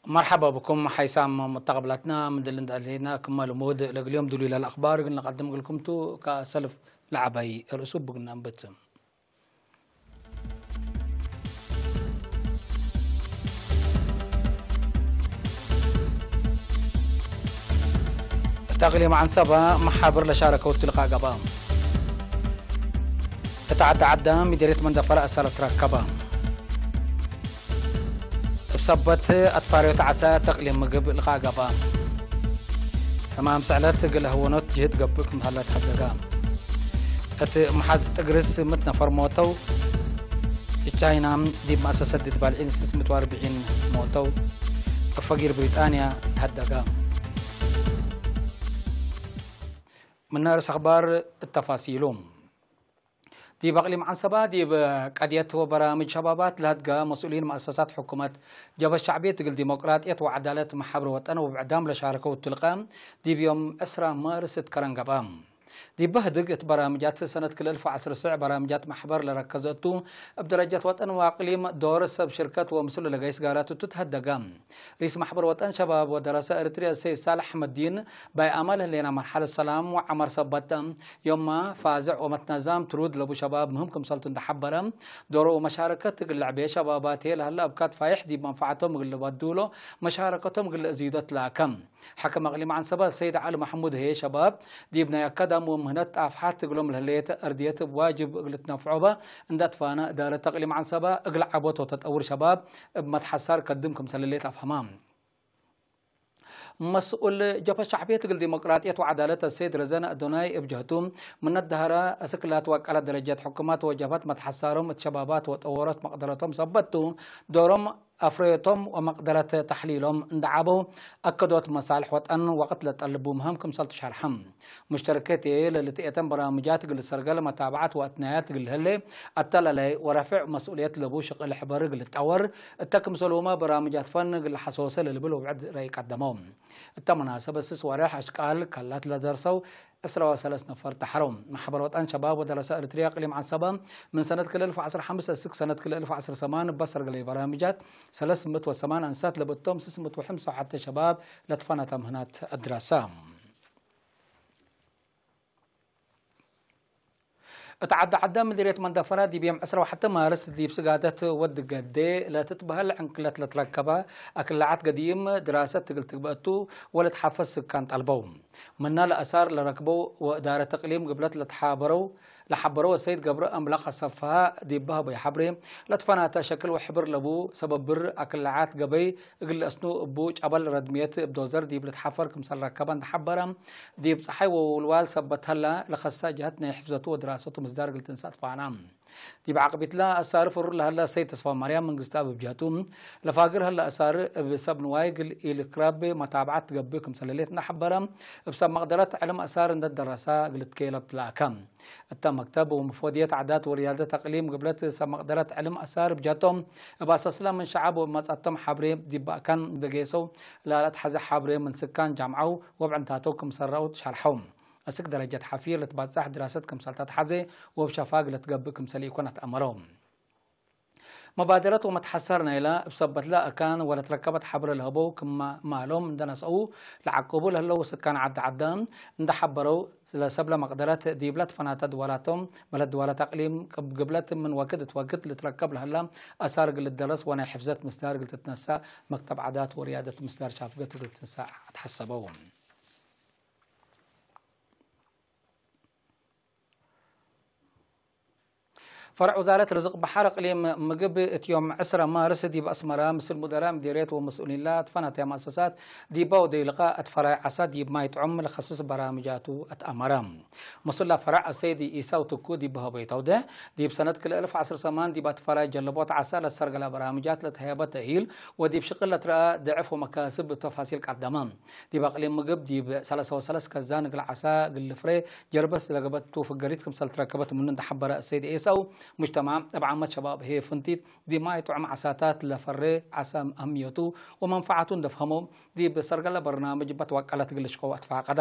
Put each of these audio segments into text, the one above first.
مرحبا بكم حيسام متقبلاتنا من دلن دالينا كما لمود لقليوم دولي للأخبار قلنا قدم قلكم تو كسلف لعبي رسوب بقلنا أنبتم. تقليم عن سبا محابر لشارك وتلقى قبام. تتعدى عدام مديرية من دفر أسالة تركبا. ብሰበት ኣትፋርዮት ዓሳ ተቕሊም ምግብ ልኻገባ። ሕማም ስዕለት ግለ ህወኖት ጅህት ገብእ ክምሃላ ተሃደጋ። እቲ መሓዝ ጥግርስ ምት ነፈር ሞተው። ቻይና ዲብ ማእሰሰት ድትባልዒን ስስ ምት ኣርብዒን ሞተው። ፈጊር ብሪጣንያ ተሃደጋ። ምናርስ ኣኽባር እተፋሲሉ። ዲብ ኣቕሊም ዓንሰባ ዲብ ቀድየት ወበራምጅ ሸባባት ለህድጋ መስኡሊን መኣሰሳት ሕኩመት ጀበ ሻዕብየት ትግል ዲሞቅራጥየት ወዓዳለት መሓብር ወጠን ወብዕዳም ለሻረከው ትልቀ ዲብ ዮም ዕስራ ማርስ እትከረን ገብአ። ዲብ በህድግ እት በራምጃት ሰነት ክልል ፈዓስር ስዕ በራምጃት ማሕበር ለረከዘ እቱ እብ ደረጀት ወጠን ወኣቕሊም ዶር ሰብ ሽርከት ወምስሉ ለገይስ ጋራት እቱ ተህደጋ። ሪስ ማሕበር ወጠን ሸባብ ወደረሰ ኤርትርያ ሰይድ ሳልሕ ኣሕመዲን ባይ ኣማል ህሌና መርሓለት ሰላም ወዓመር ሰበት ዮማ ፋዝዕ ወመትነዛም ትሩድ ለቡ ሸባብ ምህም ክምሰልቱ እንደሓበረ ዶሮ ወመሻረከት ትግልዕ ቤ ሸባባት ለህለ እብካት ፋይሕ ዲብ መንፈዓቶም እግል በድሎ መሻረከቶም እግል እዝይዶት ላከም። ሓከም ኣቕሊም ዓንሰባ ሰይድ ዓሊ ማሕሙድ ህየ ሸባብ ዲብ ናይ ኣካዳሚ ወምህነት ጣፍሓት እግሎም ለህለየት እርድየት ዋጅብ እግል ትነፍዖበ እንዳትፋነ እዳረት ኣቕሊም ዓንሰባ እግል ዓቦት ወተጠውር ሸባብ እብ መትሓሳር ከድም ክምሰለሌት ኣፍሃማ። መስኡል ጀብሀት ሸዕብየት እግል ዲሞቅራጥየት ወዓዳለት ሰይድ ረዘነ ኣዶናይ እብ ጀህቱ፣ ምነት ደህረ እስክላት ወቃላት ደረጀት ሕኩማት ወጀብሀት መትሓሳሮም እት ሸባባት ወጠወሮት መቅደረቶም ሰበቱ፣ ዶሮም ኣፍረዮቶም ወመቅደረት ተሕሊሎም እንደዓበው፣ ኣከዶት መሳልሕ ወጠን ወቅት ለጠልቡ ምህም ክምሰልቱ ሸርሐም። ሙሽተረከት እየ ለልትኤተን በራምጃት እግል ሰርገል መታብዓት ወእትናያት እግል ህሌ፣ ኣተላላይ ወረፍዕ መስኡልየት ለቡ ሽቅል ሕበር እግል ጠወር፣ እተ ክምሰልሁመ በራምጃት ፈን እግል ሓሰወሰ ለልብል ውዕድ ረይ ቀደመው። እተ መናሰበት ስስ ወርሕ ኣሽቃል ካላት ለዘርሰው ዕስራ ወሰለስ ነፈር ተሓረው። ማሕበር ወጣን ሸባብ ወደረሰ ኤርትርያ ቅሊም ዓንሰባ ምን ሰነት ክልል ፈ ዓስር ሓምስ እስክ ሰነት ክልል ፈ ዓስር ሰማን በሰርገለይ በራምጃት ሰለስ ምእት ወሰማን ኣንሳት ለበቶም ስስ ምእት ወሕምሳ ወሓተ ሸባብ ለትፋናታ ምህናት ኣድራሳ። እታ ዓዲ ዓዳ ምድርየት መንደፈራ ዲብ ዮም ዕስራ ወሓተ ማርስ ዲብ ስጋደት ወዲ ገዴ ለትትበህል ዕንክለት ለትረከበ ኣክላዓት ገዲም ድራሰት ትግል ትግበእቱ ወለትሓፈዝ ስካን ጠልበው። ምና ለአሳር ለረክበው ወእዳረት እቅሊም ግብለት ለትሓበረው ለሓበረው ሰይድ ገብረ ኣምላኽ ኣሰፍሃ ዲብ በህበይ ሓብሬ ለትፈናተ ሸክል ወሕብር ለቡ ሰበብር ኣክላዓት ገበይ እግል ለአስኑ እቡ ጨበል ረድምየት እብ ዶዘር ዲብ ልትሓፈር ክምሰል ረከበ እንደሓበረ፣ ዲብ ጸሓይ ወውልዋል ሰበት ሀላ ለኸሳ ጀሀት ናይ ሕፍዘቱ ወድራሰቱ ምስዳር እግል ትንሳእ ትፋና። ዲብ ዓቅቢትላ አሳር ፍሩር ለሀላ ሰይድ ተስፋ ማርያም መንግስቲ ኣብ እብ ጀሀቱ፣ ለፋግር ሀላ አሳር እብ ሰብ ንዋይ እግል ኢልክረብ መታብዓት ትገብእ ክምሰል ህሌት እንደሓበረ፣ እብ ሰብ መቅደረት ዕልም አሳር እንደደረሳ እግል ትከየለብ ትላእከ። እተ መክተብ ወመፎድየት ዓዳት ወርያደት አቅሊም ግብለት ሰብ መቅደረት ዕልም አሳር ብጀቶም እብ አሳስላ ምን ሸዓብ ወመጻቶም ሓብሬ ዲብ ባእካን ደጌሰው ላላት ሐዘ ሓብሬ ምን ስካን ጃምዓው ወብዕንታተው ክምሰራው ሸርሐው። እስክ ደረጀት ሓፊር ለትባጻሕ ድራሰት ክምሰልታት ሐዘ ወብ ሸፋግ ለትገብእ ክምሰል ኢኮን አትአመረው። መባደረት ወመትሐሳር ናይላ እብ ሰበትላ እካን ወለትረከበት ሓብረ ለህበው ክማ ማሎም እንደነስአው ለዓቅቡ ለህለው ስካን ዓዲ ዓዳ እንደሓበረው ለሰብለ መቅደረት ዲብላ ትፈናተ ድዋላቶም በለ ድዋላት አቅሊም እብ ግብለት ምን ወክድ እት ወክድ ልትረከብ ለህላ አሳር እግል ልደረስ ወናይ ሕፍዘት ምስዳር እግል ትትነሳእ መክተብ ዓዳት ወርያደት ምስዳር ሻፍገት እግል ትንሳእ አትሐሰበው። ፈርዕ ውዛረት ርዝቅ በሐር እቅሊም ምግብ እት ዮም ዕስራ ማርስ ዲብ አስመራ ምስል ሙደራ ምዲርየት ወመስኡሊን ለትፈናተያ መአሰሳት ዲባ ወደይ ልቃ እት ፈራይ ዓሳ ዲብ ማይ ጥዑም ለኸስስ በራምጃቱ አትአመረ። መስኡላ ፈራዕ አሰይድ ኢሳው ትኩ ዲብ በሀበይ ተውደ፣ ዲብ ሰነት ክልኤ እልፍ ዓስር ሰማን ዲብ አትፈራይ ጀለቦት ዓሳ ለሰርገላ በራምጃት ለተሀየበ ተእሂል ወዲብ ሽቅል ለትረአ ድዕፍ ወመካስብ እብ ተፋሲል ቀደመ። ዲብ አቅሊም ምግብ ዲብ ሰለሳ ወሰለስ ከዛን እግል ዓሳ እግል ልፍሬ ጀርበስ ለገበቱ ፍገሪት ክምሰል ትረከበት ምኑ እንደሐበረ አሰይድ ኢሳው፣ ሙጅተማዕ እብ ዓመት ሸባብ ህዬ ፍንቲት ዲብ ማይ ጥዑም ዓሳታት ለፈሬ ዓሳ አህምየቱ ወመንፈዓቱ እንደፍሀመው፣ ዲብ ሰርገለ በርናምጅ በትዋቀለት እግል ልሽቀው አትፋቀደ።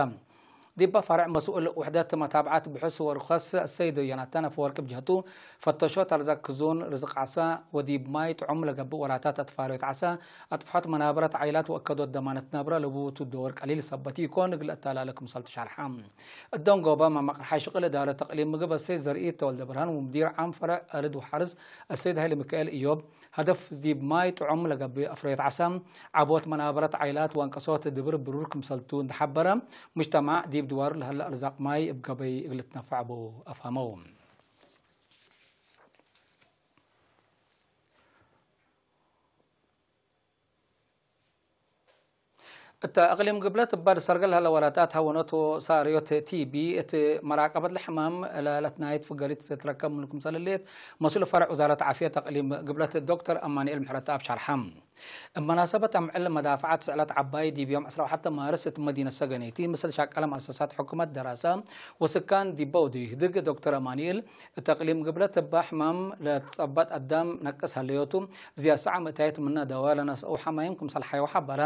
ዲባ ፈርዕ መስኡል ውሕደት መታብዓት ብሑስ ወርኸስ ሰይዶ ዮናታን ኣፈወርቂ ብጅህቱ ፈተሾ ታልዛክ ክዙን ርዝቕ ዓሳ ወዲብ ማይ ጥዑም ለገብእ ወራታት ኣትፋሪዮት ዓሳ ኣጥፍሖት መናበረት ዓይላት ወእከዶት ደማነት ነብረ ለብውቱ ዶር ቀሊል ሰበት ይኮን እግል እተላለ ክምሰል ትሻርሓ። እደን ጎባ መማቕርሓ ሽቕል እዳረ ተቕሊም ምግብ ኣሰይ ዘርኢ ተወልደ ብርሃን ወምዲር ዓም ፈርዕ ኣርድ ወሓርስ ኣሰይድ ሃይለ ሚካኤል እዮብ ሀደፍ ዲብ ማይ ጥዑም ለገብእ ኣፍረዮት ዓሳ ዓቦት መናበረት ዓይላት ወንቀሶት ድብር ብሩር ክምሰልቱ እንደሓበረ ሙጅተማዕ ዲብ ድዋር ለሀለ እርዛቕ ማይ እብ ገበይ እግል ትነፋዕ ቡ ኣፍሃመው። እተ እቅሊም ግብለት እባ ድሰርገል ለሀለ ወራታት ሀወኖት ሳርዮት ቲቢ እቲ መራቀበት ለሕማም ለለትናየት ፍገሪት ትረከብ ምንኩም ሰለሌት መስሉ ፈርዕ ውዛረት ዓፍየት እቅሊም ግብለት ዶክተር ኣማኑኤል ምሕረት ኣብ ሻርሓም እብ መናሰበት ኣምዕል መዳፍዓት ስዕለት ዓባይ ዲብ ዮም ዕስራ ወሓደ ማርስ እቲ መዲነት ሰገነይቲ ምስል ሻቀለ መእሰሳት ሕኩመት ደራሰ ወስካን ዲበው ድህድግ ዶክተር ኣማኑኤል እቲ እቅሊም ግብለት እባ ሕማም ለትጸበጥ ኣዳም ነቅስ ሀለዮቱ ዝያሰዓ ምእታየት ምነ ደዋ ለነስኡ ሓማይም ክምሰል ሓየው ሓበረ።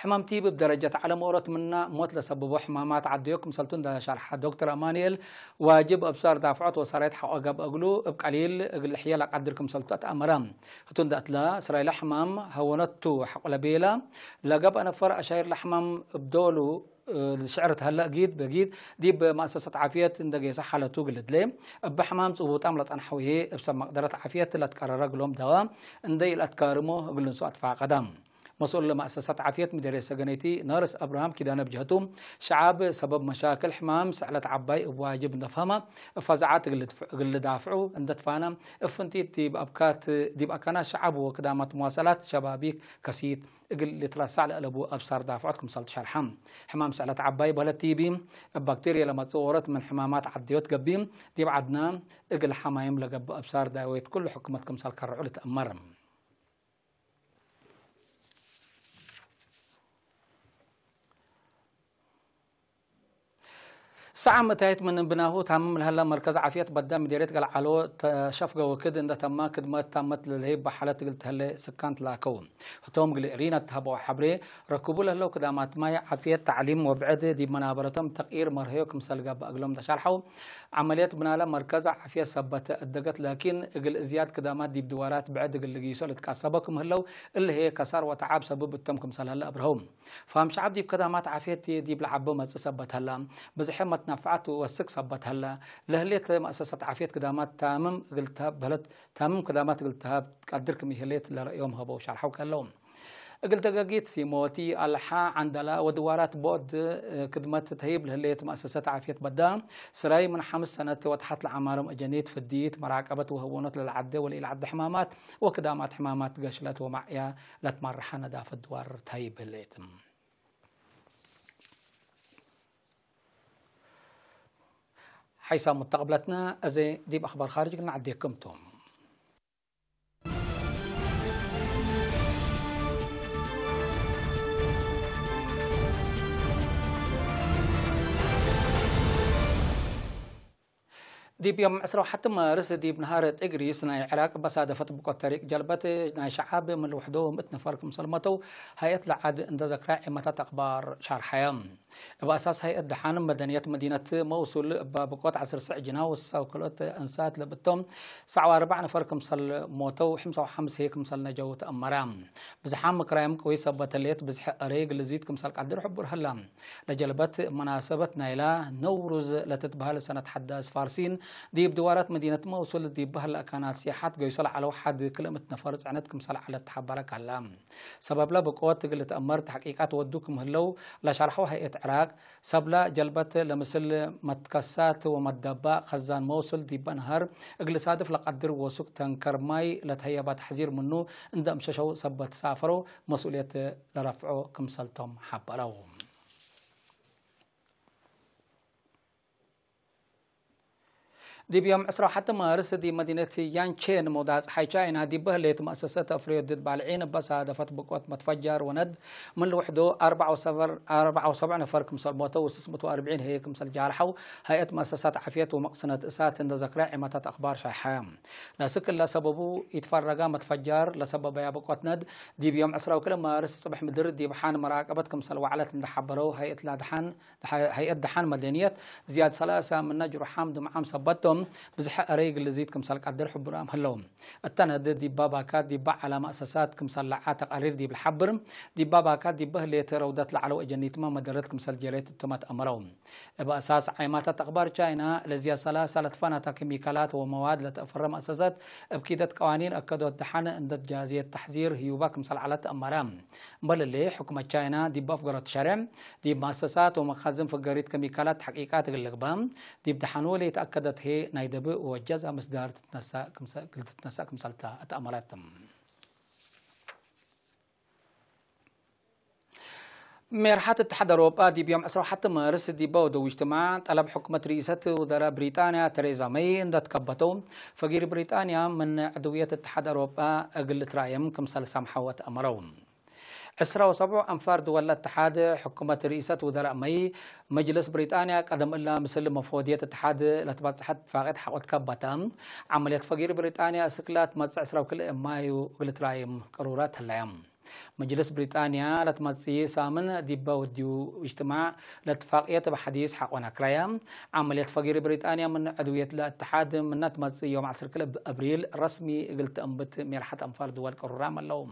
ሕማም ቲቢ ብደረጀት ዓለም ኦሮት ምና ሞት ለሰብቦ ሕማማት ዓደዮ ክምሰልቱ እንዳ ሻርሓ ዶክተር ኣማኑኤል ዋጅብ እብሳር ዳፍዖት ወሳሬት ሓቆ ገብ እግሉ እብ ቀሊል እግል ሕየ ለቃድር ክምሰልቱ ኣትኣመረ። ህቱ እንዳ እትላ እስራኤል ሕማም ሀወነቱ ሓቆ ለቤላ ለገብ ኣነፈር ኣሻይር ለሕማም እብዶሉ ሽዕር ተህለ እጊድ በጊድ ዲብ ማእሰሰት ዓፍየት እንደጌሰ ሓለቱ ግልድለ እብ ሕማም ጽቡጣም ለጸንሐው ይሄ እብ ሰብ መቅደረት ዓፍየት ለትቀረረ ግሎም ደዋ እንደ ኢልኣትካርሞ እግልንሱ ኣትፋቀዳ። መስኡል ማእሰሰት ዓፍየት ምደርየ ሰገነይቲ ነርስ ኣብርሃም ኪዳነ ብጀህቱ ሸዓብ ሰበብ መሻክል ሕማም ስዕለት ዓባይ እብ ዋጅብ እንደፍሀማ እፈዛዓት እግል ዳፍዑ እንደትፋና እፍንቲት ዲብ ኣካናት ሸዓብ ወክዳማት መዋሰላት ሸባቢክ ከሲት እግል ልትረሳዕ ለእለቡ ኣብሳር ዳፍዖት ክምሰል ትሸርሐ። ሕማም ስዕለት ዓባይ በህለት ቲቢ እብ ባክቴርያ ለመጽእ ወረት ምን ሕማማት ዓድዮት ገቢ ዲብ ዓድና እግል ሓማይም ለገብእ ኣብሳር ዳዌት ኩሉ ሕኩመት ክምሰል ከርዑ ልትአመር። ሰዓም እታይት ምን ብናሁ ታምም ለሀላ መርከዝ ዓፍየት በዳ ምዴርየት ገልዓሎ ተሸፍገ ወክድ እንደ ተማ ክድመት ታመት ለልሄ በሓለት እግል ተህለ ስካን ትላከው። ህቶም ግል ሪና ተሃበው ሓብሬ ረክቡ ለህለው ክዳማት ማይ ዓፍየት ተዕሊም ወብዕድ ዲብ መናበረቶም ተቅይር መርህዮ ክምሰል ጋባ እግሎም ተሻርሐው። ዓመልየት ብናለ መርከዝ ዓፍየት ሰበት እደገት ላኪን እግል እዝያድ ክዳማት ዲብ ድዋራት ብዕድ እግል ልግይሶ ልትቃሰበ ክምህለው እልሄ ከሳር ወተዓብ ሰብብ እቶም ክምሰል ህለ እብርሀው። ፋም ሸዓብ ዲብ ከዳማት ዓፍየት ዲብ ለዓቦ መጽእ ሰበት ሀላ። ብዝሐ መትናፍዓት ወስክ ሰበት ሀላ። ለህሌት መእሰሰት ዓፍየት ክዳማት ታምም እግል ተሀብ በህለት ታምም ክዳማት እግል ተሀብ ቀድር ክም ይህሌት ለረእዮም ሀበው ሻርሐው ከለው። እግል ደገጊት ሲሞቲ ኣልሓ ዓንደላ ወድዋራት ቦድ ክድመት ተሂብ ለህሌት መእሰሰት ዓፍየት በዳ ስራይ ምን ሓምስ ሰነት ወተሓት ለዓማርም እጀኒት ፍድይት መራቀበት ወህወኖት ለልዓደ ወለኢልዓደ ሕማማት ወክዳማት ሕማማት ገሽለት ወማዕያ ለትመርሓ ነዳፈ ድዋር ተሂብ ህሌት። ሓይሳም ሙተቅብለትና እዚ ዲብ ኣኽባር ኻርጅ ግና ዓዴክምቶም። ዲብ ዮም ዕስራ ወሓደ ማርስ ዲብ ነሃር ጢግሪስ ናይ ዕራቅ በሳደፈት ብቆት ተሪቅ ጀልበት ናይ ሸዓብ ምን ልውሕዶ ምእት ነፈር ክምሰል መተው ሃየት ለዓድ እንተ ዘክራ ዒመታት ኣኽባር ሻርሓያ። እብ ኣሳስ ሃይአት ደሓን መደንየት መዲነት መውሱል እባ ብቆት ዓስር ስዕ ጅና ወሳው ክልኦት እንሳት ለብቶም ሰዓዋ ኣርባዕ ነፈር ክምሰል ሞተው ሕምሳው ሓምስ ህይ ክምሰል ነጀው ተኣመራ። ብዝሓም ምክራይም ቅዊ ሰበት ህሌት ብዝሒ ኣረይ ግልዚት ክምሰል ቃድር ሕቡር ህላ። ለጀልበት መናሰበት ናይላ ነውሩዝ ለትትበሃል ሰነት ሓዳስ ፋርሲን ዲብ ድዋራት መዲነት መውሱል ዲብ ባህል ኣካናት ሲሓት ገይሶ ለዓለው ሓድ ክልእምት ነፈር ጽዕነት ክምሰል ዓለት ተሓባረ ካላ። ሰበብለ ብቆት እግል ልትአመር ተሕቂቃት ወዱ ክምህለው ለሸርሐው ሀይአት ዕራቅ፣ ሰብለ ጀልበት ለምስል መትከሳት ወመደባእ ኸዛን መውሱል ዲበ ነሀር እግል ሳድፍ ለቀድር ወሱክ ተንከር ማይ ለትሀየባ ተሕዚር ምኑ እንደ እምሸሸው ሰበት ሳፈረው መስኡልየት ለረፍዖ ክምሰልቶም ሓበረው። ዲብ ዮም ዕስራ ወሓደ ማርስ ዲብ መዲነት ያንቼን መውዳእ ጸሓይ ቻይና ዲብ በህሌት መእሰሰት ኣፍሪዮ ድድ ባልዒን በሳደፈት ብቆት መትፈጃር ወነድ ምን ልውሕዶ ኣርባዓ ወሰብዕ ነፈር ክምሰል ሞተው ወስስ ምቶ ኣርብዒን ህየ ክምሰል ጃርሐው ሀይአት መእሰሳት ዓፍየት ወመቕስነት እሳት እንደዘክረ ዒማታት ኣኽባር ሻይሐ። ለስክል ለሰበቡ ይትፈረጋ መትፈጃር ለሰበበያ ብቆት ነድ ዲብ ዮም ዕስራ ወክልተ ማርስ ጽብሕ ምድር ዲብ ሓን መራቀበት ክምሰል ዋዕለት እንደሓበረው ሀይአት ላድሓን ሀይአት ደሓን መደንየት ዝያድ ሰላሳ ምና ጅሩሓም ድምዓም ሰበቶም ብዝሐ እረይ ግልዚት ክምሰል ቀድር ሕቡራም ህለው። እተነድ ዲባ ባካ ዲባ ዓላ ማእሰሳት ክምሰል ለዓ ተቃሪር ዲብ ልሓብር ዲባ ባካ ዲባ ህሌት ረውደት ለዓለው እጀኒትማ መደረት ክምሰል ጀሬት እቶማት ኣመረው። እብ ኣሳስ ዓይማታት ኣኽባር ቻይና ለዝያድ ሰላሳ ለትፋናታ ኬሚካላት ወመዋድ ለተእፈረ ማእሰሳት እብ ኪደት ቀዋኒን ኣከዶት ደሓን እንደት ጃዝየት ተሕዚር ህዩባ ክምሰል ዓለት ኣመረ። እምበልሌ ሕኩመት ቻይና ዲብ ኣፍገሮት ሸርዕ ዲብ ማእሰሳት ወመኻዝን ፍገሪት ከሚካላት ተሕቂቃት እግል ልግበ ዲብ ደሓኑ ለይተኣከደት ህየ ናይ ደብእ ወጀዛ ምስዳር ትትነሳእ ክምሰልታ እተኣመረት። ሜርሓት እትሓድ ኣውሮጳ ዲብ ዮም ዕስራ ወሓደ ማርስ ዲባ ወደው እጅትማዕ ጠለብ ሕኩመት ርኢሰት ውዘራ ብሪጣንያ ተሬዛ መይ እንደትከበተው ፈጊር ብሪጣንያ ምን ዕድውየት እትሓድ ኣውሮጳ እግል ትራእየም ክምሰል ሳምሓወት ኣመረው። ዕስራ ወሰብዑ ኣንፋር ድወል እትሓድ ሕኩመት ርኢሰት ውዘራእ መይ መጅልስ ብሪጣንያ ቀደም እላ ምስል መፎድየት እትሓድ ለትባጽሐት እትፋቅየት ሓቆት ከበተ ዓመልየት ፈጊር ብሪጣንያ እስክላ ትመጽእ ዕስራ ወክልኤ ማዩ እግል ትራይም ቅሩራት ህለያ። መጅልስ ብሪጣንያ ለትመጽእ ሳምን ዲበ ወዲዩ እጅትማዕ ለትፋቅየት ብሓዲስ ሓቆና ክራያ። ዓመልየት ፈጊር ብሪጣንያ ምን ዕድውየት ለእትሓድ ምና ትመጽእ ዮም ዓሰርተ ክልተ ኣብሪል ረስሚ እግል ትእንብት ሜርሓት ኣንፋር ድወል ቅሩራም ኣለው።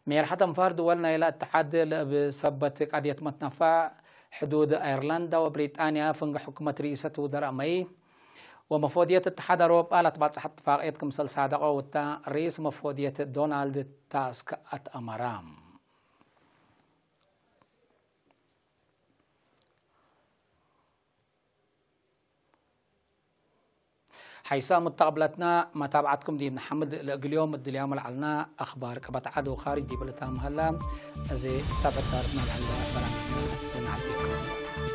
ሜርሐት ኣንፋር ድወል ናይላ እትሓድ ለእብ ሰበት ቃድየት መትነፋዕ ሕዱድ ኣየርላንዳ ወብሪጣንያ ፍንግ ሕኩመት ርኢሰት ውዘራእ መይ ወመፎድየት እትሓድ ኣውሮጳ ለትባጽሐት እትፋቅየት ክምሰል ሳደቆ ውታ ርኢስ መፎድየት ዶናልድ ታስክ ኣትኣመራ። ሓይሳ ምተቕብለትና መታብዓትኩም ዲብ ንሓምድ ለእግልዮም እድልያም ኣልዓልና ኣኽባር ቀበት ዓድ ወኻሪጅ ዲብል እታ ምህላ እዚ እታ በዳርትና ልሕላ በራምጅና ብናዕዲኩም።